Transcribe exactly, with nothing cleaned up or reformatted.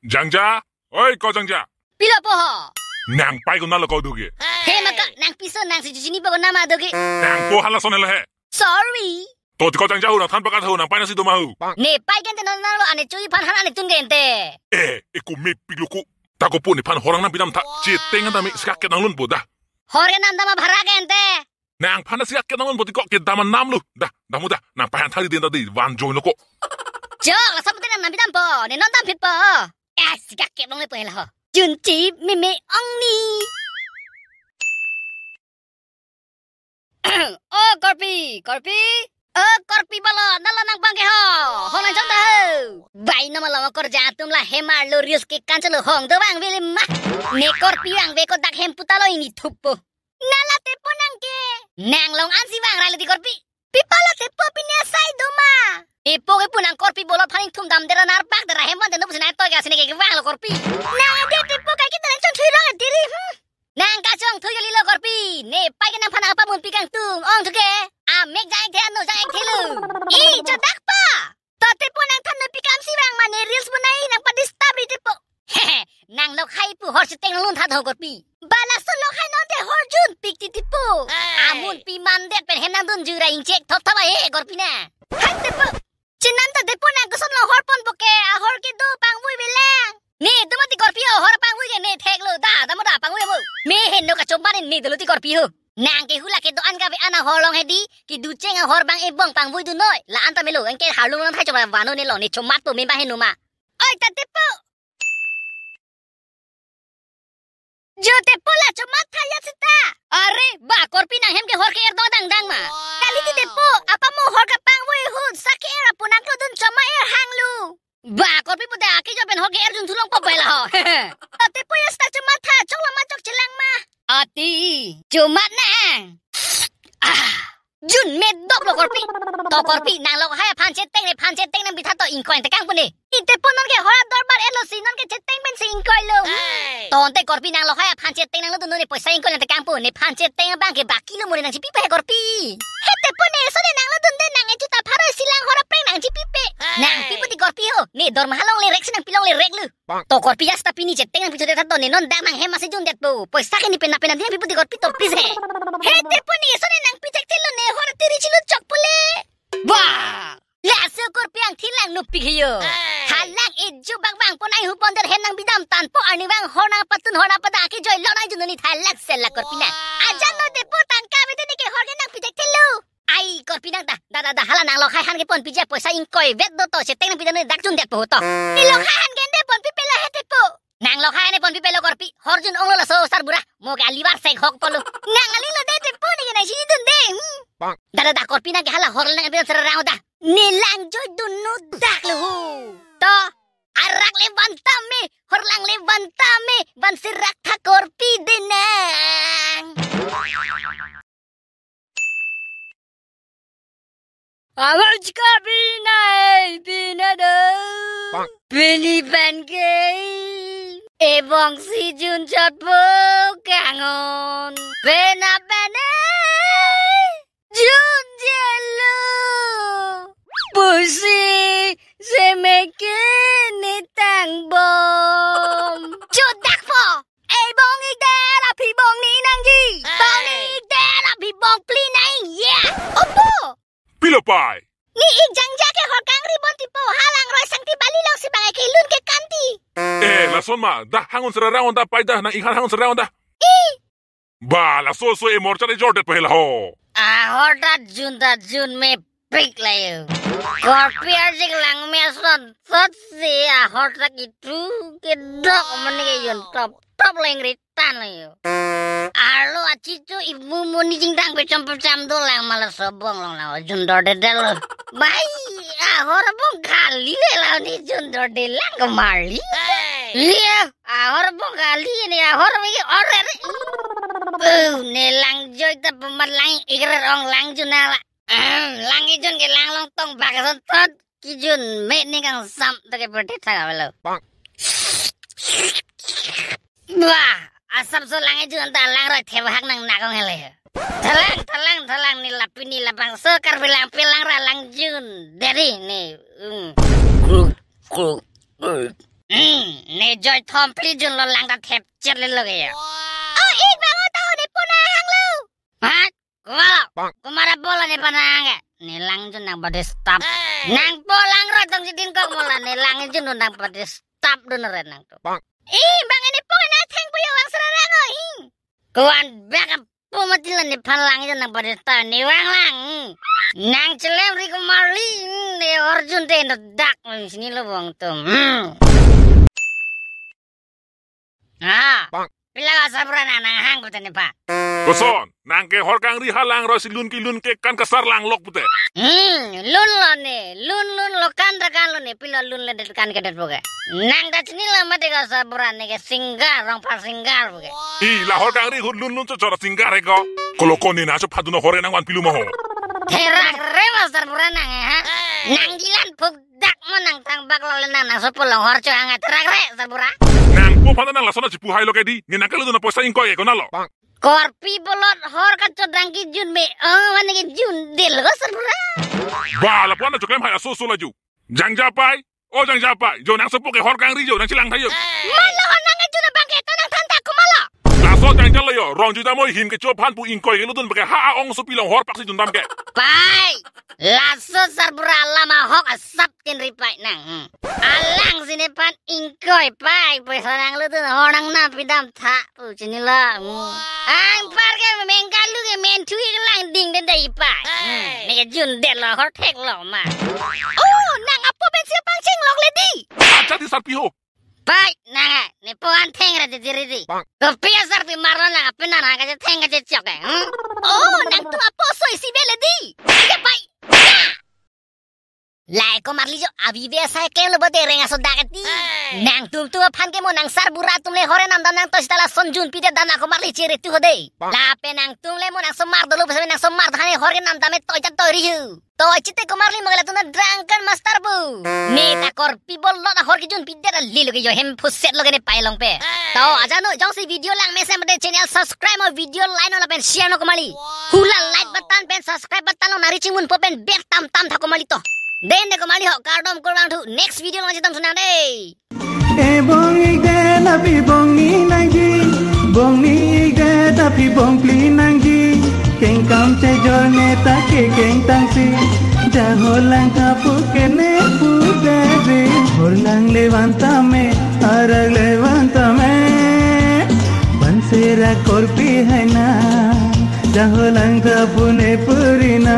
Jangja, oi ko Jangja. Pilo po ho? Nang pai ko nalo ko dogi. He maka nang piso nangsi chinipo ko nama dogi. Nang po hala son helo he. Sorry. To ti ko Jangja ho, nangthan pakat ho, nang pai nangsi doma ho. Ne pai ke ante non nalo ane chui phan han ane tun ke ante. Eh, eku mepik lo ko. Ta ko po nephan horang nangpidam tha. Cheteng anta me sikak ke nanglun po dah. Hor ke nangdam abhara ke ante. Nangphan nangsikak ke nanglun po ti ko kedam anam lo. Dah, dah mo dah. Nang pai han thari den ta di van join lo ko. Chok, laso pute nang nangpidam po. Ne non dam phit po. Eh, sikak ke nanglun po hela ho. Junchi meme ongni. O Korpi, Korpi. O Korpi balo, nalo nang bang ke ho. Hong nang chong ta ho. Bai no malo korja atum la hemar lo rius ke kanchalo hong do bang vele ma. Ne Korpi bang ve ko dak hem puta lo ini thupo. Nala tepo nang ke. Nang long ansi bang rai lo ti Korpi. Pi pala tepo pine sai doma. Tepo ke pu nang Korpi bolo phaning thum dam dera nar pak dera hem wan denu pusi nai toi ka sini ke vang lo Korpi. Nang ade tepo kai kita nang chong thui long diri. Hmm. Nang kachongthui kali lo Korpi. Ne pai ke nangphan apa mun pikang tung. Ong thu ke. Amek jang ek the ano jang ek the lo. I, chodak pa. To tepo nangthan no pikam si bang mane reels bonai nangpa disturb ri tepo. Hehe, nang lokhai pu hor cheteng lun tha tho Korpi. Ba laso lokhai non te hor jun pik ti tepo. Hey. Amun pi man det pen hem nangdun jura inchek thop thop ahe Korpi na. Hai tepo. Chenam ta tepo nang koson lo hor pon po ke, ahor kedo pangvui belang. Ne, doma ti Korpi ho, hor pangvui ke ne thek lo, da, damo da, pangvui mo. Me heno kachomba ne, ne dolo ti Korpi ho. Nang ke hula kedo-an kave-an ahor long hedi, kedo cheng ahor bang ebong pangvui dun noi. La anta melo, anke harlung lang thai chomba vano ne lo, ne chomat po, me ba heno ma. Oi, ta tepo. Jo tepo la chomat thayat seta. Are, ba Korpi nang hem ke hor ke er dong dang dang ma. Kali ti tepo, apa mo hor kapangvui ahut, sa ke er apu nang klodun choma er hang lu. Ba Korpi pute ake jo pen hor ke er jun thulong po pai la ho. To tepo ya seta chomat tha, chok la ma chok chelang ma. Ati, chomat nang. Ah. Jun me dop lo Korpi. To Korpi nang lokhai aphan cheteng ne phan cheteng nangpitha to ingkoi tekang pu ne. Ite pu non ke hor adorbar elo si non ke cheteng pensi ingkoi lo. Hey. To ante Korpi nang lokhai aphan cheteng nanglodun ne poisa ingkoi tekang pu ne phan cheteng bang ke baki lo mo ne nang chipipe he Korpi. He tepo ne so ne nanglodun de nang echu ta pharo si lang hor apreng nang chipipe. Hey. Nang pipo ti Korpi ho. Ne dormaha longle rek si nang pi longle rek lo. To Korpi ya seta pini cheteng nangpithu det tha to ne non dak nang hem asi jun det po. Poisa ke ne pena pena dia pipo ti Korpi to please he. He tepo ne so ne nangpi thekthelo ne hor tiri chilu chok pule. Ba! Laso Korpi angthin lang nupik hiyo. Hey. Halang eju bang bang pon ai hu pon der hem nangpidam tang po arni bang hor nangpatun hor nangpada ke joi lo nang jun ni tha lang sela Korpi na. Ajan no tepo tangka bete ne ke hor ke nangpi thekthelo. Ai, Korpi nang ta, da, da, da, hala nang lokhai han ke ponpi je, poisa ingkoi vet do to, cheteng nangpi dam ne dak jun det po to. Ne lokhai han ke ne ponpipe lo he tepo. Nang lokhai han ne ponpipe lo Korpi, hor jun ong lo laso sarbura, mo ke alivar sek hok po lo. Nang aling lo de tepo ne ke nang chinidun de, hmm. Da, da, da, Korpi nang ke hala hor nangpi dam sera rang da. Ne lang joi dun no dak lo hu. To, arak le van tame, hor lang le van tame, van serak tha Korpi de nang. Awaj ka bina e, bina do. Bang. Bini ban ke. Ebong si jun chot po kangon. Bena bene. Jun jelo. Pusi semeke ni tang bom. Chodak po. Ebong ik der aphi bong ni nangji. Bong ni ik der aphi bong pli nang ya. Opo. Pilo pai. Ni ik Jangja ke hor kangri bon tipo halang roi sangti bali long si bang ke lun ke kanti. Eh, lason ma, dah hangun sera raun dah pai dah nang ik han hangun sera raun dah. I. Ba, laso so e morchar e jordet pahela ho. Ahor ta jun ta jun me pik layo. Korpi arjik lang me son sot si ahor ta kitu ke dok mani ke yun top top lengri tan layo. Arlo achichu imu muni jingdang pecham pecham do lang mala sobong long lang jun dor de del. Bai, ahor bong kali le la ni jun dor de lang kemali. Iya, ahor bong kali ni ahor bagi orer. Eh, ne lang joi ta pemat lang ikrer ong lang jun ala. Ahem, lang ijun ke lang long tong bak son tot. Kijun me ni kang sam to ke perte thak avelo. Bang. Wah, asam so lang ijun ta lang roi thebahak nang nakong hele. Thalang, thalang, thalang ni lapi ni labang so Karbi lang pilang ra lang jun. Deri ni. Um. Kruk, kruk, kruk. Hmm, Ejoi thom phli junlo, lang ta thepchet lelo ke ya. Oh, ik bang o, ta o ne pon nang hanglo. Ha? Komat lo? Komat apotlo nephan nang hang ke? Ne lang jun nangpadisturb. Nangpo lang roi tong jidin kok mola, ne lang jun nangpadisturb dun re nangtum. Ih, bang ne pon nang thengpo yo, vang sera rang o, ih. Ko-an bak apo mati lo nephan lang jun nangpadisturb, ne vang lang. Nang chelemri komarli, ne hor junte no dak, chinilo bang tum. Hmm. Ah, pila ko sarbura nang, nang hang pute nephan. Koson, nang ke hor kangri halang roi si lun kelun ke kan kasar langlok pute. Hmm, lunlo ne, lun lunlo, kan ta kanlo ne, pilo lunledet kan kedet puke. Nang ta chinilo mati ko sarbura, ne ke singer, rongphar singer puke. I, la hor kangri ahut lun lun chochor singer he ko. Kolo ko ne nangchopha dun hor ke nangvan pilu ma ho. Therak re ma sarbura nang he, ha? Nang gilan phuk dak mo, nang thangbak lo le nang, nangsopo along hor cho hang, therak re sarbura. Nangpo aphan nang lason chipu hailo ke di, ne nang kelutdun apoisa ingkoi ke konatlo? Korpi bolot hor kachot dang kejun me, oh, mane kejundetlo sarbura. Ba, lapu-an nangchoklem hai aso aso la jo. Jangjapai, o Jangjapai, jo nangsopo ke hor kangri jo, nang chelang tha jo. Malo ho, nang kejun abang ke ta nang than ta, komat lo? Laso jangjalo jo, rong jui dam o, hin kecho aphan pu ingkoi kelutdun puke, ha, ong sopi along hor pak si jun dam ke. Pai, laso sarbura alam ahok asap tin ri pai nang. Hmm. Alang si nephan ingkoi pai, poisa nanglutdun hor nang nam pidam tha pu chinilo. Hmm. Anpar ke mengkalu ke menthu ik lang ding den dai pai. Hmm. Ne kejundetlo, hor theklo ma. Oh, nang apo pensi pangchenglok le di. Acha di sarpi ho. Pai, nang, eh, nephan theng ra di diri di. Kopi asarpi marlo nang, ape nang nang kachetheng kachechok ke, hmm? Oh, nangtum apo soi si be le di. Ya, pai. Ya. Lai komarli jo, avi ve asai klem lo bo de reng aso dak ati. Hey. Nangtum tu aphan ke mo nang sarbura atum le hor kenam dam nang toi sita lason junpi det dam, nang komarli chere tu ho de. Lapen nangtum le mo nangsomar dolo, nang somar tha ne hor kenam dam me toi ta toi ri hu. Toi chite komarli mo ke latum ta drunken master pu. Ne ta korpi bolot ahor kejunpi det, ale lo ke jo hem phuset lo ke ne pai along pen. To, ajat non jongsi video lang mesen mate channel subscribe mo, video like non lapen share non komarli. Hula like button pen subscribe button along nang reaching mun po pen ber tam tam tha komarli to. Den de komarli ho, kardom kurvangthu, next video along chetong thu nang de. E bong ik det aphi bongni nangji, bongni ik det aphi bongphli nangji. Kengkam chejor ne ta ke kengtang si, jaho lang tha pu ke ne pu det ri. Hor lang le van tame, arak le van tame, bansera korpi hai nang, jaho lang tha pu ne pu ri nang.